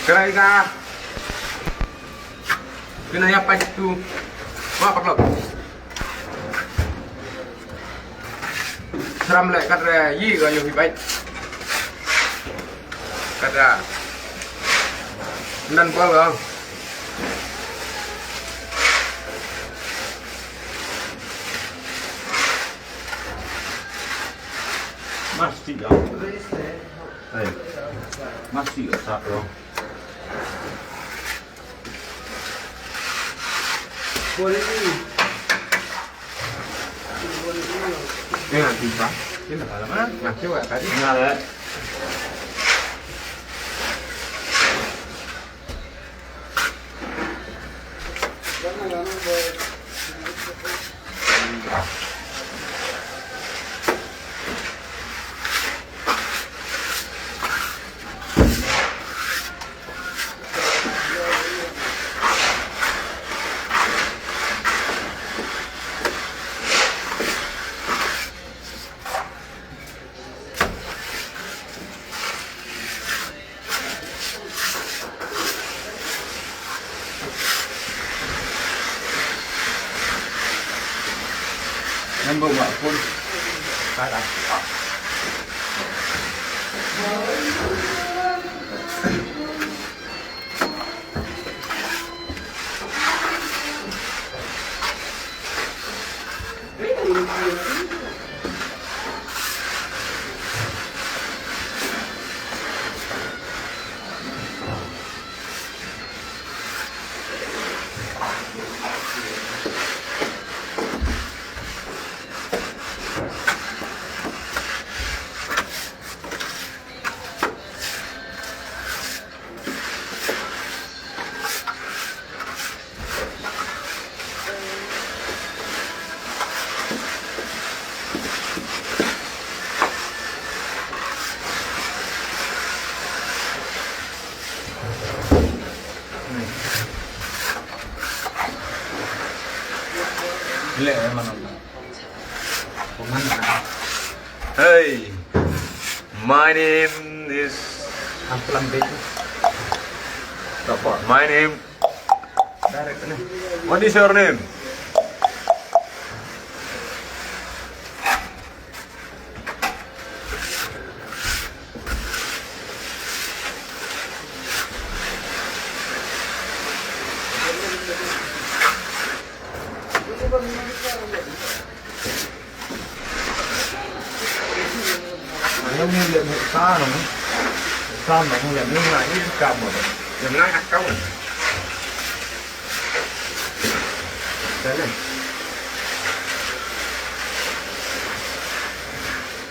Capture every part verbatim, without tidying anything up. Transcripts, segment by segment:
Krai ka. Kena ya pas tu. Wah, perlu. Seram leh kat re yi ka yo hi bai. Kat re. Nan bol ka. Masti ya. Hey. Masti ya sat lo. Boleh ni. Ni nanti pa. Ni nak lama. Nanti awak tadi. Nah, eh. Ngan bok mak pun. Kat ah. Hey, my name is Amplam Bey. My name. What is your name?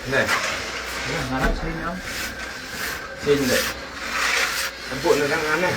Nè. Nè, ngarap sini, Om. Sini deh. Empuk ni kan aneh.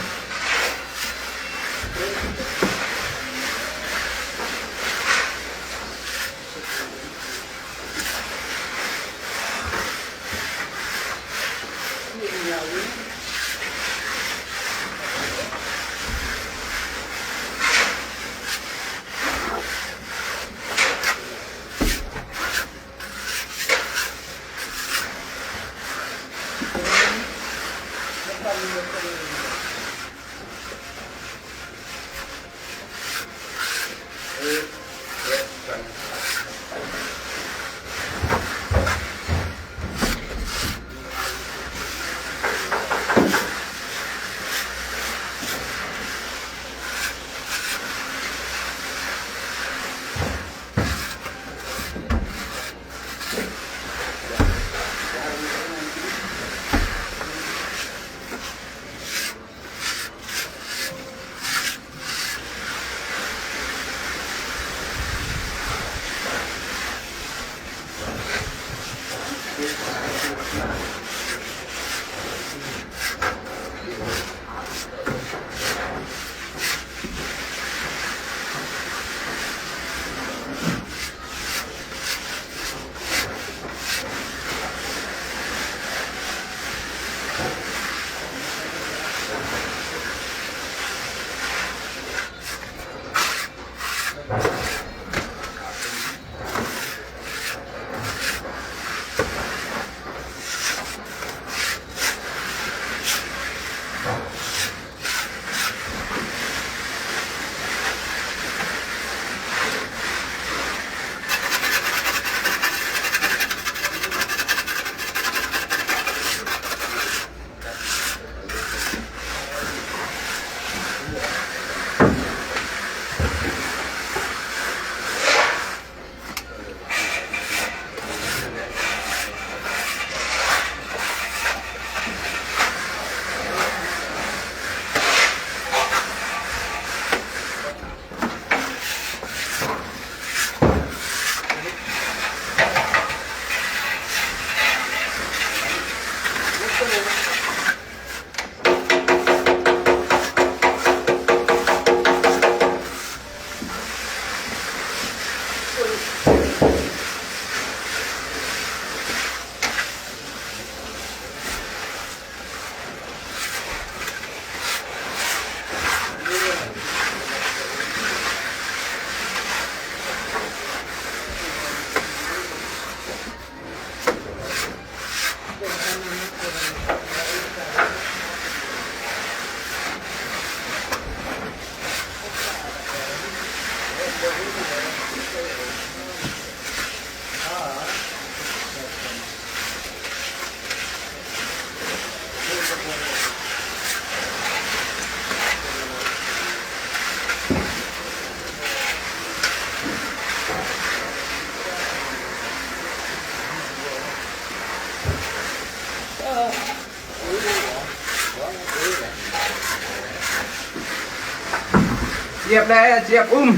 Siap le, siap um.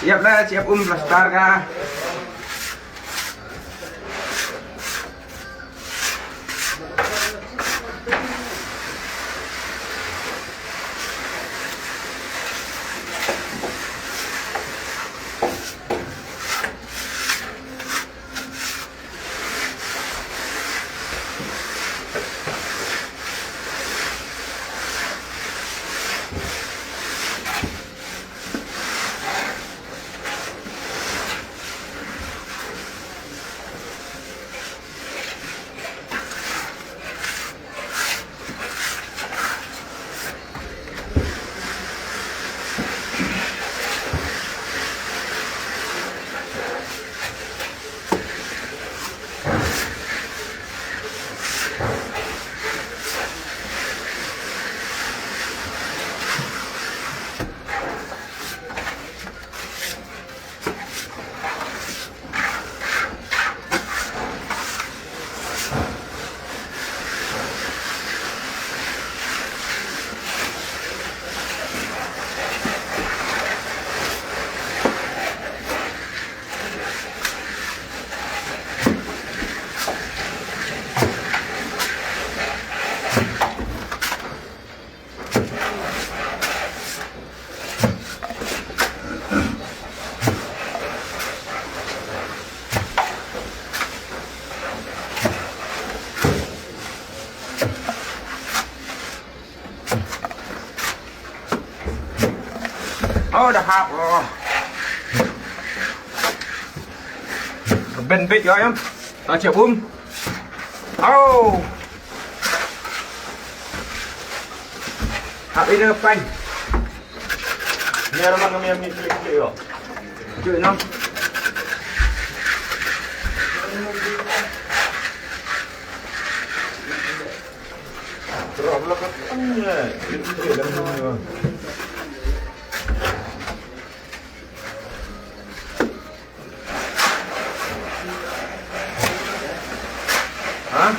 Siap le, siap um, plaster ka. Oh, dah hap. Oh. Ben bit ya, em. Tak cep um. Oh. Hap ini pan. Ni orang mana yang ni klik-klik ya. Cek nang. Terus belakang. Klik-klik dalam ni. Ha?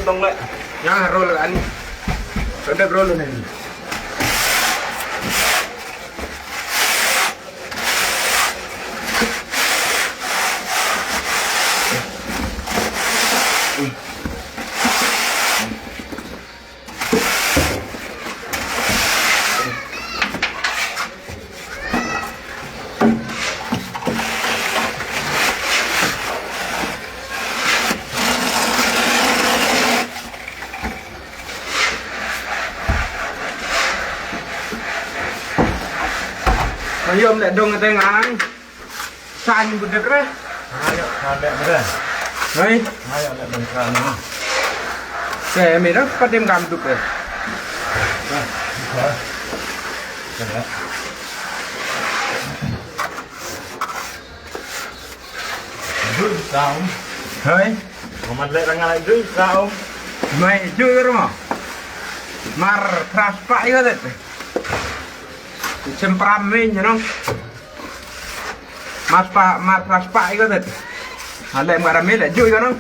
Dong le. Nya roll ani. Sedap roll ni. Ayo, leh dong te ngang. San bu dek re. Ayo, leh re. Hei. Ayo, leh dong san. Te mi dong padim gam duk re. Dui saum. Hei. Mamat leh rangal dui saum. Mai dui ruma. Mar pras pa yo det. Sempram min, you know. Mas pa, mar pras pa iko tet. Ale mara mele ju iko no.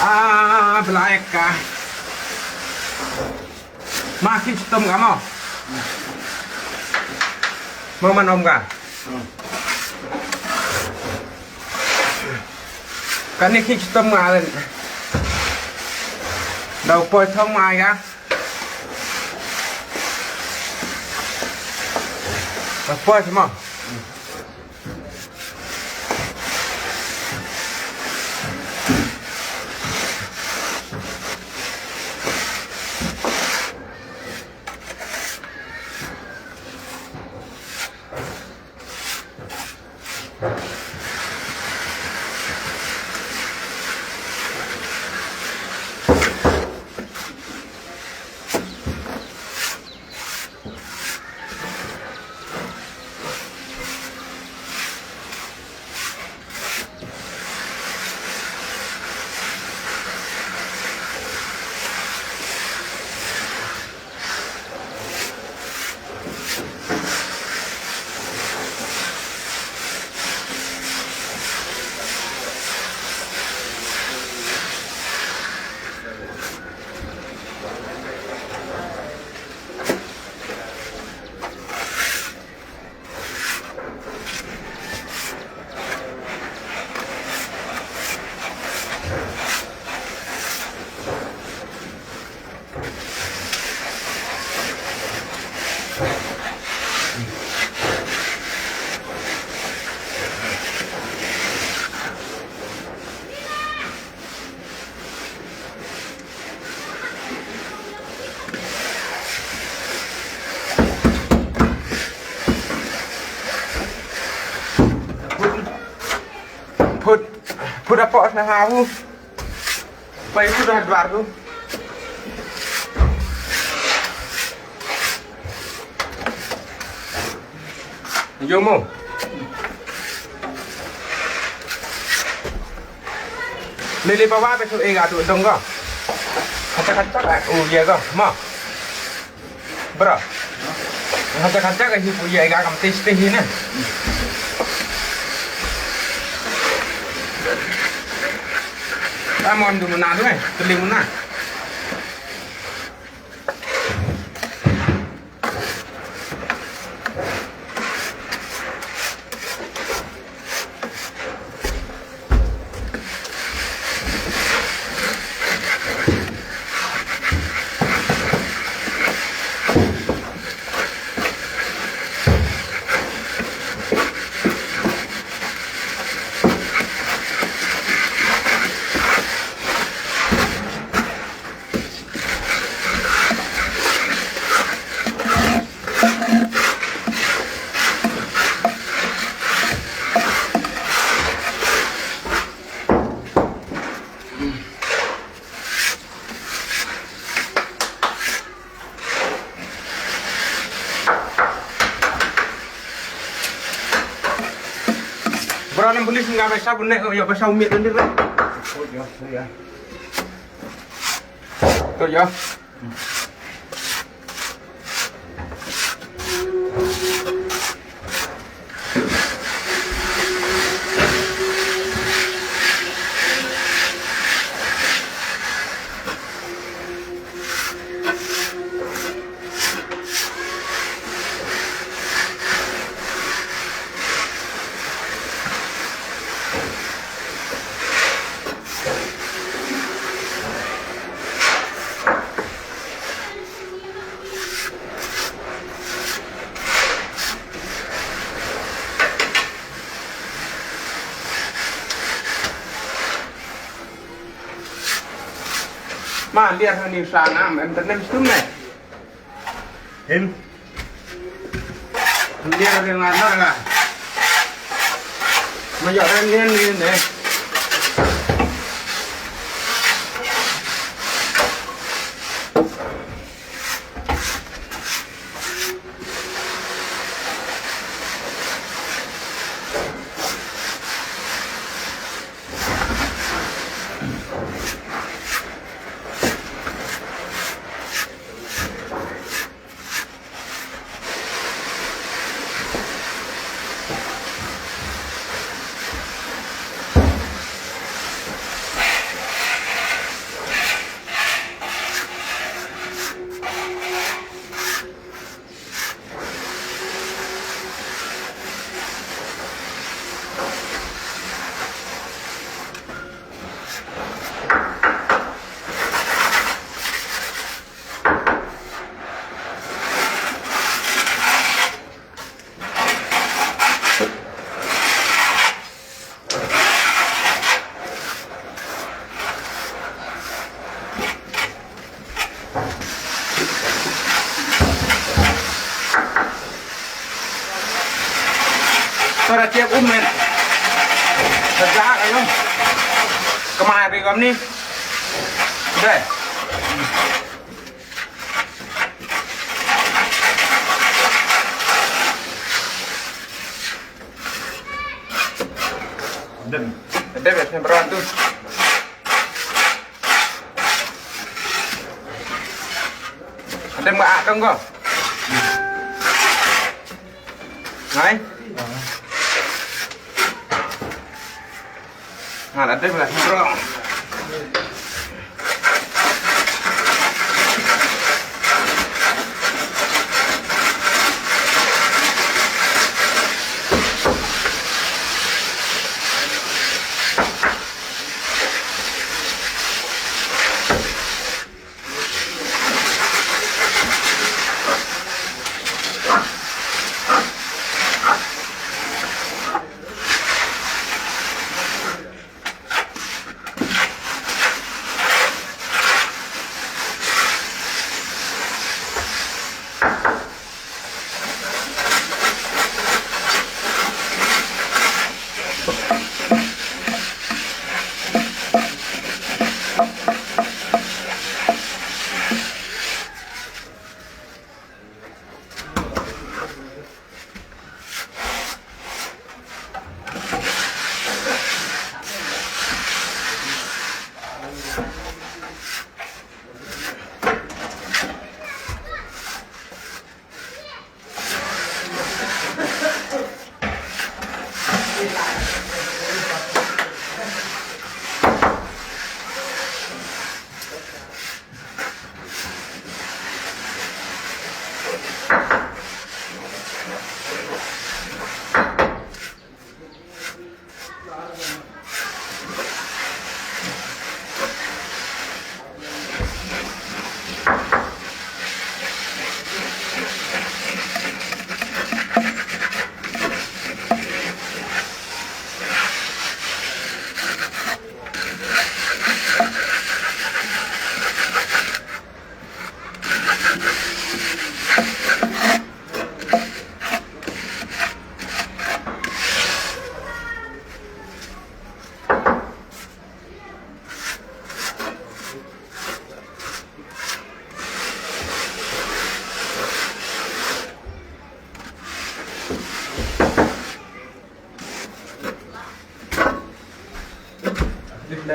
Ah, belaika. Ma ki chitom ka mo. Mo man om ka. Kane ki chitom nga len. Dau poi thong ma ya. Dau poi mo. Phut, phut apo na ha u. Pai phut ha dwar u. Yo mo. Lili pa wa pe su ega tu dong go. Kata kata ka u ye go mo. Bro. Kata kata ka hi pu ye ga kam tis te hi na. Amon du muna du eh, tuli muna. Tolong beli singgah besar benek, ya besar umit nanti, Bre. Tuh, ya. Ma, liar hani sana, em, ternem stum ne. Hin. Liar dengan mana? Mayor ren ren ren, eh. Para tiap umen. Kerja ayo. Kemana ri kami ni? Deh. Dem. Dem ya, sem beran tu. Dem nggak akan kau. Ngai. Ngan ate bla bro.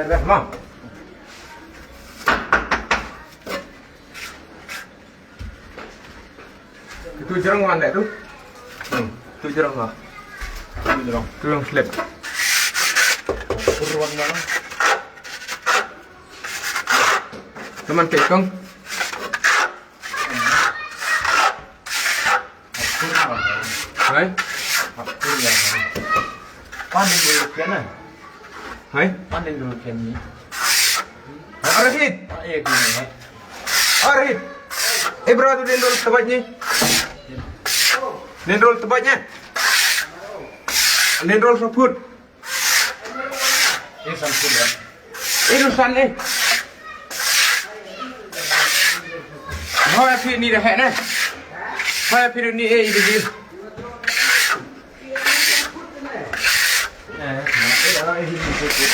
Dah, ma. Itu jerang mana tu? Hmm, itu jerang lah. Itu jerang. Tu yang slab. Buruan mana? Teman tekong. Hai? Pan ding dulu kian, eh? Hai? Pan ding dulu kian ni. Arahit. Ah, iya, gini, eh. Arahit. Eh, bro, tu ding dulu tempat ni. Ding dulu tempat ni. Ding dulu saput. Eh, san pun, ya. Eh, du san, eh. Hoi, phi ni dah hek, ne? Hoi, phi ni, eh, ini dia. Eh, eh, eh, ini dia.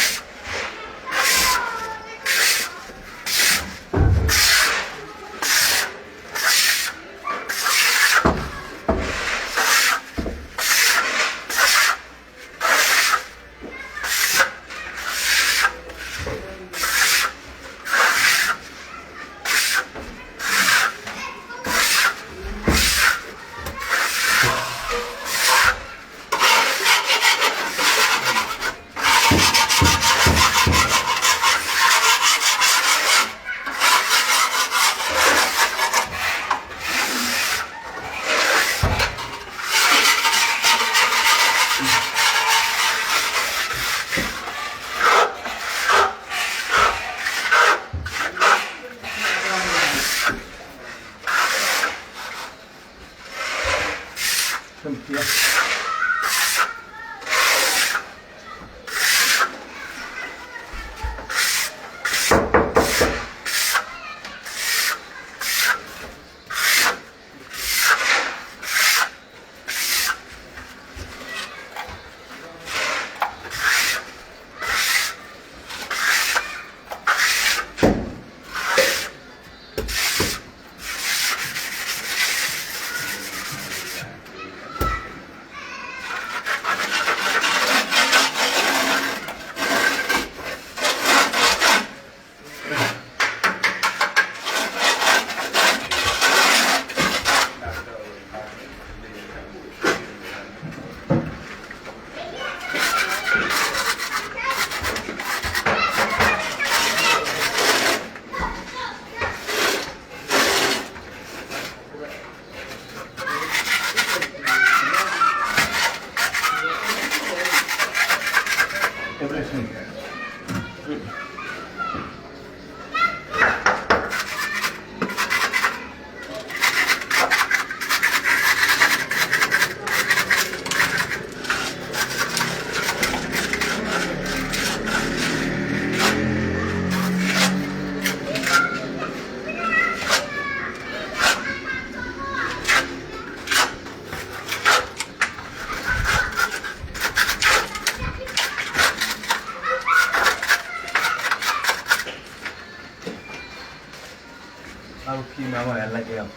Aku kima mau yang lagi ya.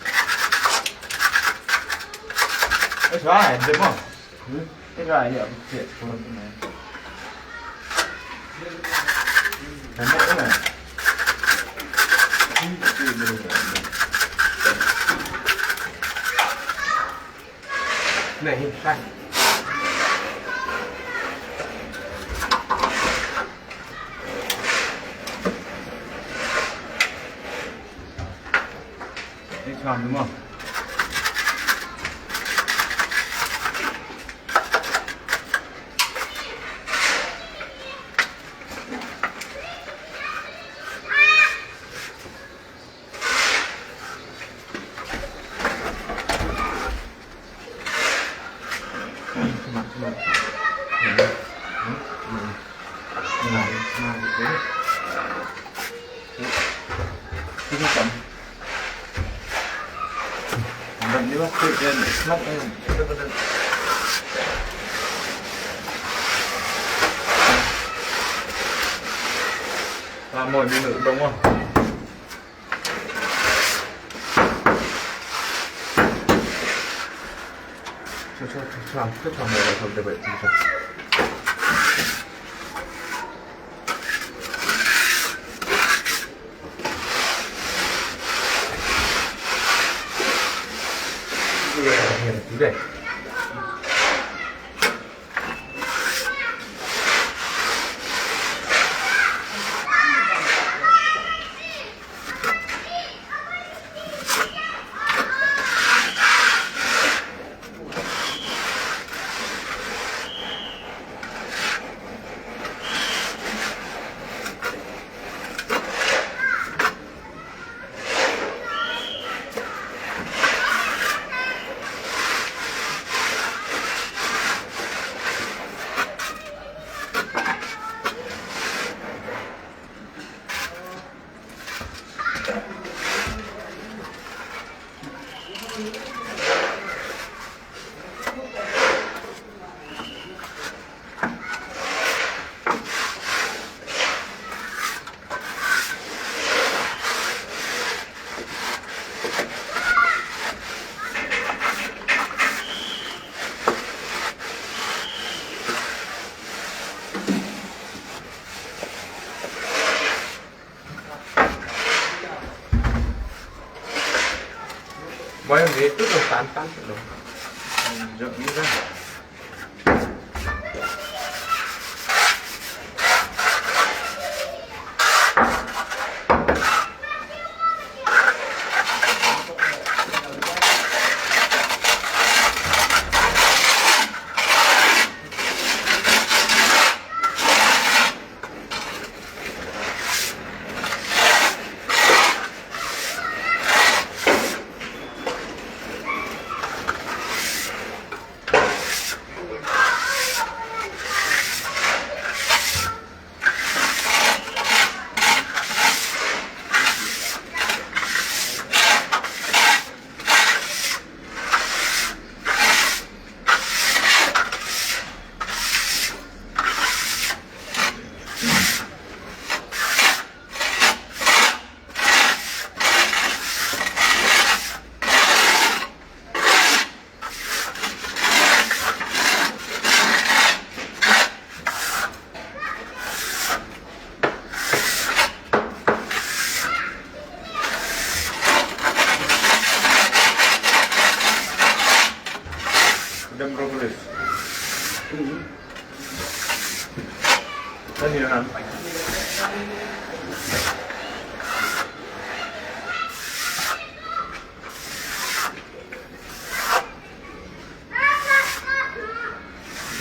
Eh, suara ada mau. Hmm? Eh, suara ya, aku cek kurang tu. Nampak tu kan? Nah, ini kan. Ini kan, mau. Amo ni nuk dong mo. Sa sa sa sa sa. Boy, dia tu tu, tan, tan tu. Jom ni lah. Dem propolis. Tadi na.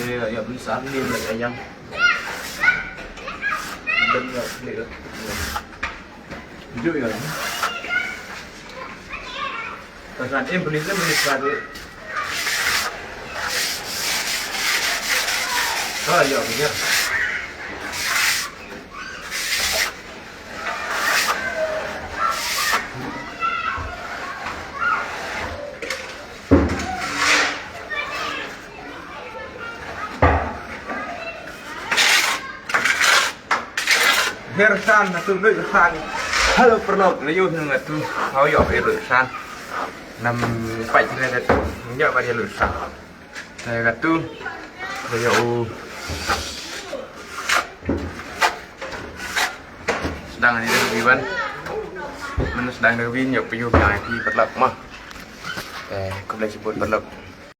Dia ya beli saham ni, beli ayam. Dan ya beli. Jujur ya. Pasan em beli kan beli satu. Ah, ya, ya. Her san na tu lui san. Hello, paralok, la ïoh nang tu. Hau ïoh, eh, lui san. Nam pait na tu. Ïoh ba dia lui san. Te katu, ïoh u sdang ni dang biwan. Mana sdang dang bin ïoh pyu ïa ki paralok mo. Te khublei shibun paralok.